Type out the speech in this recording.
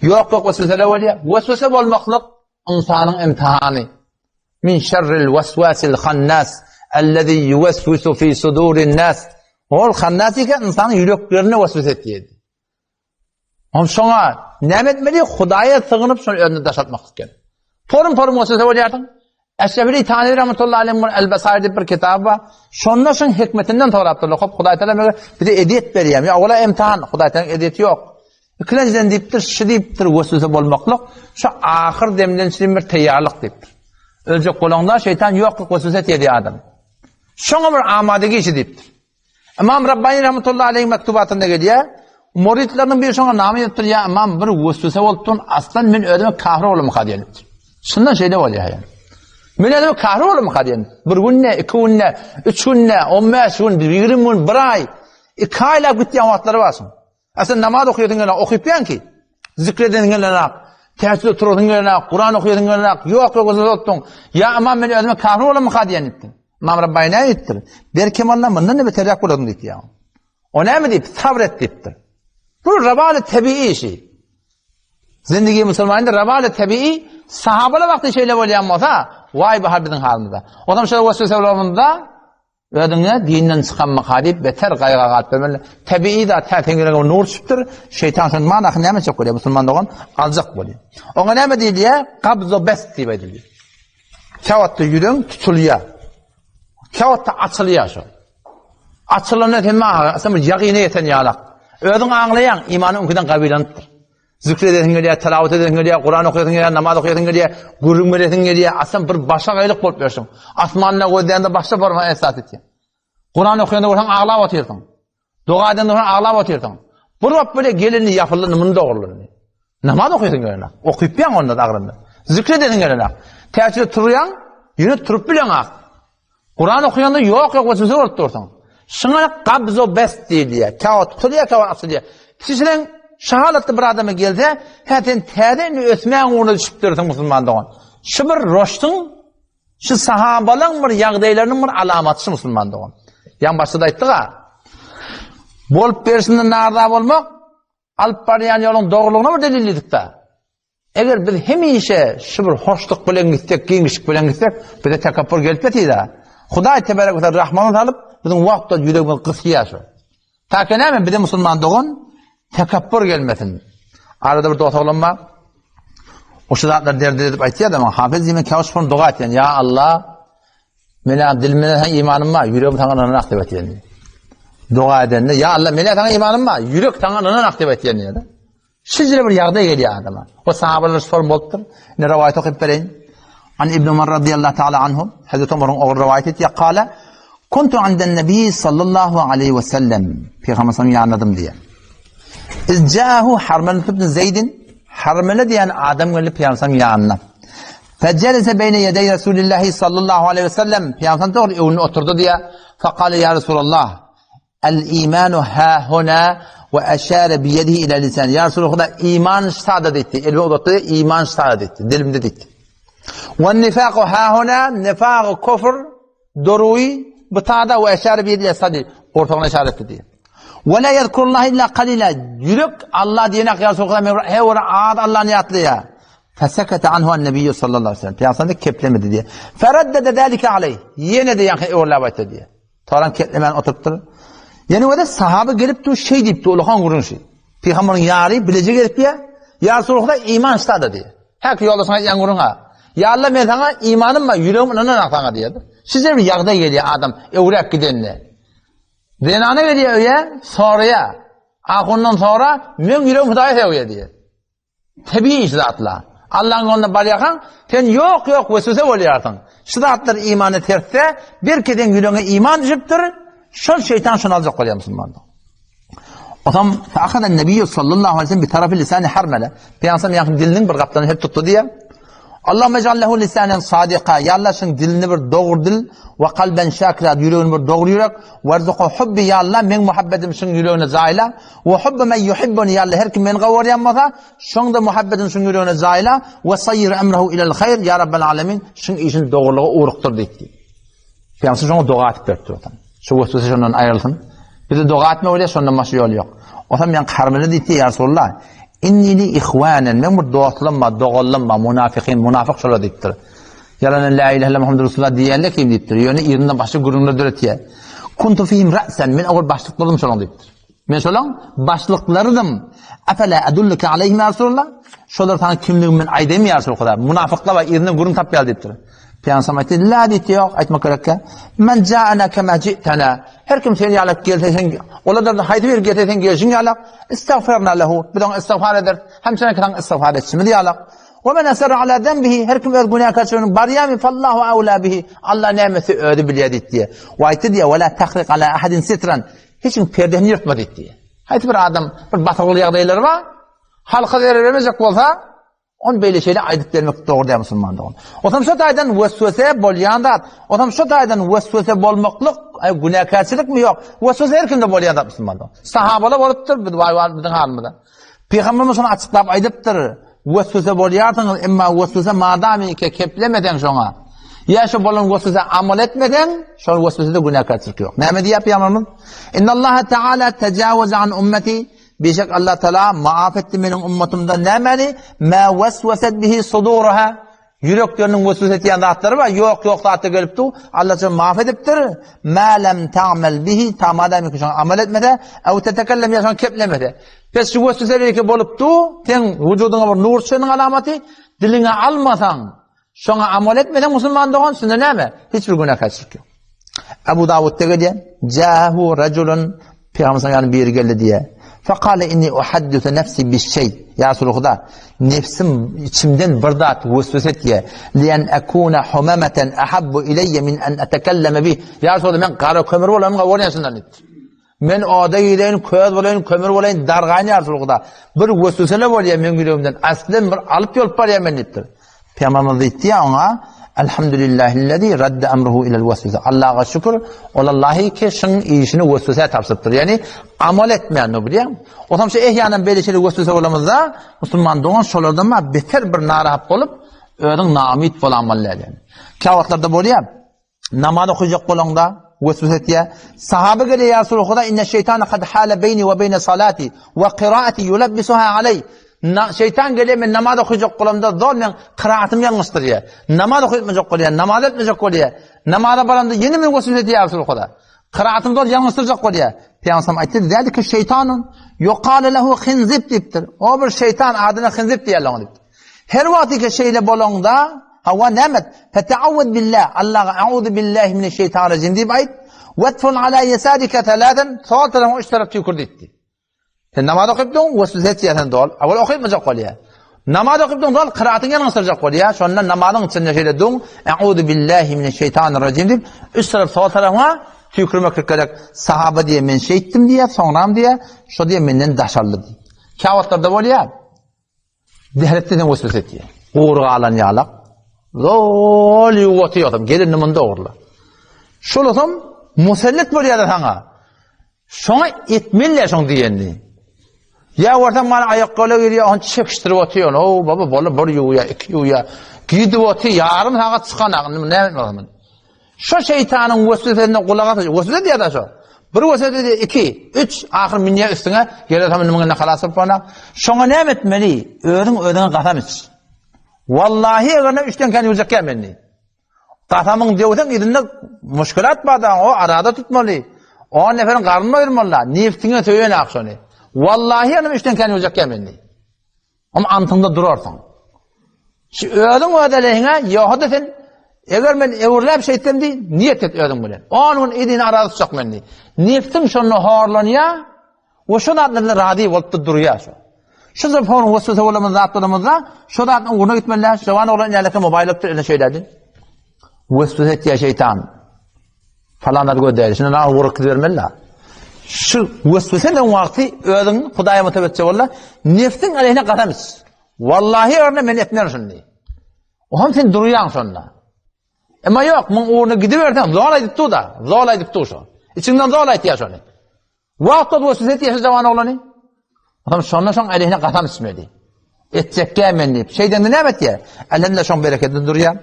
Ýok ýok wesweseler bolýar. Weswese bolmaklyk ynsanyň imtihany. Min şerril waswasil hannas ellezî yuweswisu fi sudurin nas. Ol hannas eken ynsanyň ýüreklerine weswese etýär. Oň şoňa näme etmeli? Hudaýa sygynyp şony özünden daşaltmak gerek. Porum-porum weswese bolýarsyň. Eşrefili Tanewi rahmetullahi aleyh bir El-Besair diýip bir kitaby bar. Şonda şuň hikmetinden sorapdyrlar. Hop Hudaý Taala mege bize ezýet berýär. Ýa ola imtihan, Hudaý Taala ezýeti ýok. Ikilenjiden diýipdir, şu diýipdir weswese bolmaklyk, şu ahyr demden çenli bir taýýarlyk diýipdir. Öljek bolanda şeýtan ýokluk weswese etýär adam. Şoňa bir amada geçi diýipdir. Ymam Rabbani rahmetullahi aleyh mektubatynda gelýär. Muritleriniň biri şoňa name ýazypdyr, ýa ymam bir weswese bolupdyr, aslan men özüme kafir bolamyka diýenipdir. Şundan şeýle bolýar ýa. Men özüme kafir bolamyka diýen. Bir günde, iki günde, üç günde, 15 gün, 20 gün, bir aý, iki aýlap gitýän wagtlary bar şuň. A sen namaz okaýasyň gelýär, okypýaň ki. Zikr edeniň gelenok, tähejjüde turasyň gelenok, Kuran okaýasyň gelenok, ýok ýok özüňi tutduň. Ýa ymam men özüme kafir bolamyka diýen diýipdir. Ymam Rabbani näme diýipdir? Berkem Allah mundan-da beterräk bolarsyň diýipdir. O näme diýip? Sabr et diýipdir. Bu rawaly tebiýi işi. Zindigi musulmanyň rawaly tebiýi sahabalar wagty şeýle bolýan bolsa, waý bahar biziň halymyza. Onam şeýle weswese bolanynda Özüňe dinden çykanmyka diýip beter gaýga galyp bermeli. Tebigy zat, hä seň ýüregiňe nur düşüpdir, şeýtan şony manahy näme etjek bolýar, musulman dogan aljak bolýar. Oňa näme diýilýär? Gabzo bes diýip aýdylýar. Käwagtda ýüregiň tutulýar. Käwagtda açylýar şol. Açylanda sen maha, sen bir ýagyna ýeten ýalak. Özüň aňlaýaň, imanyň öňküden gawilanypdyr. Zikr edesiň gelýär, tilawat edesiň gelýär, Kuran okaýasyň gelýär, namaz okaýasyň gelýär, gürrüň beresiň gelýär. Aslan bir başa gaýlyk bolup ýörsüň. Asmanda gözleýände başda barma esas etýär. Kuran okaýanda bolsaň aglap otyrsyň. Doga edende bolsaň aglap otyrsyň. Bir wagt bile gelini ýapyldy, muny dogrulandy. Namaz okaýasyň gelenok. Okyp ýaň onda agrynda. Zikr edesiň gelenok. Täçde turýaň, ýöne turup bileňok. Kuran okaýanda ýok ýok weswese bolup dursuň. Şuňa gabzo bes diýilýär. Käwagt tutulýar, käwagt açylýar. Kişileň şu halatda bir adama gelse, hä sen täze indi ösmäň ugruna düşüpdirsiň musulman dogan. Şu bir roşduň, şu sahabalaň bir ýagdaýlarynyň bir alamaty şu musulman dogan. Ýaň başda-da aýtdyk-a. Bolup berşinden narza bolmak, alyp barýan ýoluň dogrulygyna bir delil diýdik-de. Eger biz hemişe şu bir hoşluk bilen gitsek, giňişlik bilen gitsek, bize tekepbur gelip ýetýär. Hudaý tebarek we rahmany salyp, biziň wagtda ýüregimiz gysýar şu. Taka näme bize musulman dogan tekepbur gelmesin. Arada bir dost oglan bar. O şu zatlar derdi edip aýtýar da, Hafez diýmen käwüş şony doga etýän. Ýa Allah, Meni dilimden saňa imanym bar, ýüregim saňa ynanak diýip aýtýan. Doga edende, ýa Allah, meni saňa imanym bar, ýürek saňa ynanak diýip aýtýan diýýär. Şeýle bir ýagdaý gelýär adama. O sahabalar şol bolupdyr. Indi rowaýat okyp bereýin. An Ibn Umar radiyallahu ta'ala anhu, Hazreti Umaryň ogly rowaýat etýär, kala, Kuntu anden Nebi sallallahu aleyhi ve sellem. Peygamber sallam ýanynadym diýýär. Iz ja'ahu Harmele ibn Zeydin, Harmele diýen adam geldi Peygamber sallam ýanyna. Fecelese beyne yedey Resulillahi sallallahu aleyhi ve sellem. Peygamber sallam dogry öňünde oturdy diýýär. Fekale ya Resulallah, El imanu ha huna we eşare bi yedihi ila lisan. Ya Resulallah iman ştada diýdi. Elini uzatdy, iman ştada diýdi. Dilimde diýdi. We nifaqu ha huna, nifaqu kufr doruy bu tada we eşare bi yedihi sadi. Ortagyna işaret etdi diýdi. We la yezkurullah illa qalila. Ýürek Allah diýene ya Resulallah men he ora ad Allah'ny ýatlaýar. Fesekete anhu an-nebiyyü sallallahu aleyhi ve sellem. Peygamber keplemedi diýdi. Fereddede zalika aleyh. Ýene de ýaňky öwrülip aýtdy diýdi. Toran ketlemän oturypdyr. Ýene wede sahaba gelip dur şeý diýipdi, ulakan gürrüň şi. Pygamberiň ýary bileje gelip diýä, Ýa Resulullah iman ştada diýä. Häki ýoldaşyň aýdýan gürrüň ha. Ýa Allah men saňa imanym bar, ýüregim ynanan saňa diýýär. Size bir ýagdaý gelýär adam öwräp gidende. Zenana gelýär öýe, soraýar. Ahundan sora, meň ýüregim Hudaýa sögýär diýýär. Tebigy şu zatlar. Allaň ýolunda barýarkaň, sen ýok ýok weswese bolýarsyň. Şu zatlar imana tersse, belki seň ýüregiňe iman düşüpdir, şol şeýtan şony aljak bolýar musulmandan. Otam fa'akhadha an-nabiy sallallahu aleyhi ve sellem bi tarafi lisani harmala. Peygamber ýaňky diliniň bir gapdalyny hep tutdy diýýär. Allahümme ej'al lehu lisanen sadika. Ya Allah şuň dilini bir dogry dil we kalben şakira ýüregini bir dogry ýürek. Werzuku hubbi ya Allah meň muhabbetim şuň ýüregine jaýla. We hubbu men yuhibbuni ya Allah her kim meni gawarýan bolsa şoň da muhabbetini şuň ýüregine jaýla. We sayyir emrehu ilel hayr ya rabbel alemin şuň işini dogrulyga ugrukdyr diýdi. Peygamber şoňa doga atyp beripdir otam. Şu weswese şondan aýrylsyn. Bize doga atmak bolýar, şondan başga ýol ýok. Otam ýaňky harmyny diýdi, ýa Resulullah. Inni li ihwanen, meň bir dostlarym bar, doganlarym bar, munafikin, munafyk şolar diýipdir. Ýalandan la ilahe illallah Muhammedur Resulullah diýýänler kim diýipdir. Ýöne yzyndan başga gürrüňler döretýär. Kuntu fihim ra'sen, men owal başlyklarym şolaň diýipdir. Men şolaň başlyklarydym. Afala adulluka alayhim ya Resulullah? Şolar sana kimligimi men aýdaýmy ya Resulullah? Munafyklar bar, yzyndan gürrüň tapýar diýipdir. Pygamber aýtdy, la diýdi, ýok, aýtmak gerekkä. Men ja'ana kema ji'tana. Her kim sen ýalak gelse sen, olardan haýsy biri gelse sen gelşiň ýalak, istagfarna lehu, biz oňa istagfar ederis, hem sen saňa istagfar etşimiz ýalak. We men asarra ala zenbihi, her kim öz günäkärçiligini barýarmy, fallahu awla bihi, Allah nämesi özi bilýär diýdi. We aýtdy diýýär, we la tahriq ala ahadin sitran, hiç kim perdesini ýyrtma diýdi. Haýsy bir adam bir basyrgyly ýagdaýlary bar, halka zerer bermejek bolsa, Ony beýle şeýle aýdyp bermek dogry däl musulman dogan. Otam şo taýdan weswese bolýan zat. Otam şo taýdan weswese bolmaklyk aý günäkärçilikmi ýok. Weswese her kimde bolýan zat musulman dogan. Sahabalar bolupdyr biz waý waý biziň halymyzda. Pygamberimiz şony açyklap aýdypdyr. Weswese bolýarsyňyz, emma weswese madamyke keplemeseň şoňa. Ýa şo bolan weswese amal etmeseň, şol weswesede günäkärçilik ýok. Näme diýýär pygamberimiz? Innallaha taala tajawaza an ummati Bişek Allah Teala maaf etdi meniň ummatymdan nämäni? Ma waswaset bihi suduruha. Ýürekleriniň waswas etýän zatlary bar, ýok ýok zatda gelip dur. Allah şony maaf edipdir. Ma lam ta'mal bihi, ta madam ki şoňa amal etmese, ew tetekellem ýa şoňa keplemese. Pes şu waswaseler bolup dur, seň wujudyňa bir nur düşeniň alamaty, diliňe almasaň, Şoňa amal etmeseň musulman dogan, şunda näme? Hiç bir günäkärçilik ýok. Abu Dawudda gelýär, Jahu rajulun Pygamber ýanyna biri geldi diýýär. Faqala inni uhaddisu nefsi bi şey. Ya Resulullah, nefsim içimden bir zat weswese etýär. Lian akuna humamatan ahabbu ilayya min an atakallama bi. Ya Resulullah, men gara kömür bolanymga bolýan şundan diýdi. Men oda gireýin, köz bolaýyn, kömür bolaýyn, dargaýyn ýa Resulullah. Bir weswesele bolýar meň ýüregimden. Aslym bir alyp ýolup barýar men diýipdir. Pygamberimiz diýdi ýa oňa, Elhamdülillahillezî radde emruhu ilel weswese. Allaha şükür, ol Allahy ki şuň işini weswesä tabşyrypdyr. Ýagny amal etmän bilýäň. Otam şu ehýanan beýle şeýle weswese bolamyzda, musulman dogan şolardan ma beter bir narahat bolup, özüň naumyt bolanmaly däl. Käwagtlarda bolýar. Namaz okajak bolaňda weswese etýär. Sahaba gelýär, ýa Resulullah, inne şeýtana kad hala beýni we beýne salati we qiraati yulabbisuha aley. Na, şeýtan gelýär, men namaz okajak bolamda zol men kyraatymy ýalňyşdyrýar. Namaz okatmajak bolýar, namaz etmejek bolýar. Namaza baramda ýene men weswese etýär, ýa Resulullah. Kyraatymy zol ýalňyşdyrjak bolýar. Pygamberimiz aýtdy, zalika şeýtanun yuqalu lehu khinzib diýipdir. O bir şeýtan adyna khinzib diýerler oňa diýipdir. Her wagt ki şeýle bolaňda, hawa näme? Feta'awwaz billah, Allaha a'uzu billahi mineşşeýtanirrajim diýip aýt. Wetful ala yasarika taladan, sol tarapyňa üç tarap tükür diýdi. Sen namaz okyp duň, weswese etýär sen dol. Awal okymajak bolýar. Namaz okyp duň, dol kyraatyň ýalňyşdyrjak bolýar. Şonda namazyň içinde şeýle duň, a'uzu billahi mineşşeýtanirrajim diýip, üç tarap sol tarapyňa tükürmeklik gerek. Sahaba diýe men şeýtdim diýe, soňram diýe, şo diýe menden daşaldy diýip. Käwagtlarda bolýar. Däretden weswese etýär. Gury galan ýalak. Zol ýuwup otyrsam, gelinni munda ogurla. Şolasam musallat bolýar saňa. Şoňa etmeli şoň diýenini. Ýa görseň mana aýakgola girýär, ony çekişdirip otyr. O baba bola bir ýuwýar, iki ýuwýar. Gidip otyr, ýarym sagat çykan indi näme etmeli? Şo şeýtanyň weswesesine gulak asma. Weswese diýýär-de şo. Bir weswese diýýär, iki, üç, ahyr münýär üstüňe, gelse indi muňa halas bolup bolna. Şoňa näme etmeli? Özüň özüňe gasam iç. Wallahi eger üçden kän ýuwjak ýa men diý. Gasamyň döwseň yzynda muşkilat bar da, o arada tutmaly. O neferiň garnyny doýurmaly. Nefsiňe söýen ak şony. Wallahi ýa üçden kän ýuwjak ýa men diý. Hem antyňda durarsyň. Şu özüň öz aleýhiňe, ýoga-da sen, eger men öwürläp şeýtsem diý, niýet et özüň bilen. On gün idini araza tutjak men diý. Nefsiň şonda horlanýar we şo zatlardan razy bolup durýar şo. Şu zafon weswese bolamyz zat bolamyzda, şo zatyň ugruna gitmeli däl. Jawan oglan ýaly mobaýl alyp eline şeýle Weswese etýär şeýtan. Falanlar gözleýär. Şunda na ugur gidibermeli. Şu weswese den wagty özüň Hudaýa mutebetçe bolla, nefsiň aleyhine gasam iç. Wallahi örne men etmerin şuny. Ohm sen durýaň şonda. Emma ýok, muň ugruna gidiberseň zol aýdyp dur da, zol aýdyp dur şo. Içiňden zol aýtýar şony. Wagt ol weswese etýär şu jawan oglany. Adam şondan soň aleyhine gasam içmeli. Etjekkä men diýip. Şeýdende näme etýär? Elhamdülillah şoň bereketinde durýar.